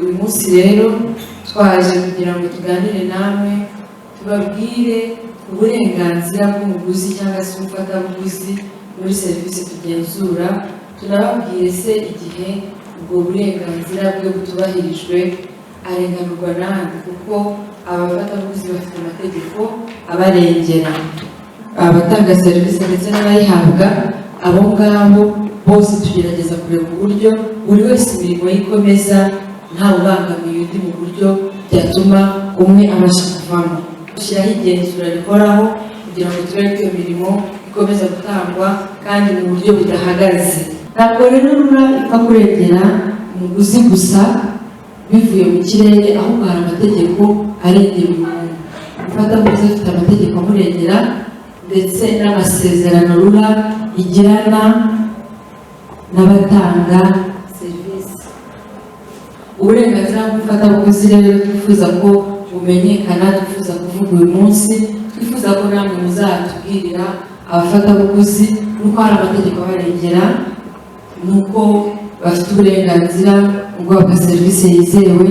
Uyu munsi rero twaje kugira ngo tuganire namwe, tubabwire uburenganzira bw'umuguzi cyangwa se umufatabuguzi muri serivisi tugenzura, tunababwire se igihe ubwo burenganzira bwe butubahirijwe arenganurwa nande, kuko abafatabuguzi bafite amategeko abarengera, abatanga serivisi ndetse n'abayihabwa. Abo ngabo bose tugerageza kureba uburyo buri wese imirimo ye ikomeza ntawe ubangamiye undi mu buryo byatuma umwe abasha kuvamo. Dushyiraho igenzura rihoraho kugira ngo turebe ko iyo mirimo ikomeza gutangwa kandi mu buryo budahagaze. Ntabwo rero RURA ipfa kurengera umuguzi gusa bivuye mu kirere, ahubwo hari amategeko arengera umuntu. Umufatabuguzi afite amategeko amurengera ndetse n'amasezerano RURA igirana n'abatanga serivisi. Uburenganzira bw'umufatabuguzi rero twifuza ko bumenyekana, twifuza kuvuga uyu munsi, twifuza ko namwe muzatubwirira abafatabuguzi, nuko hari amategeko abarengera, nuko bafite uburenganzira mu guhabwa serivisi yizewe.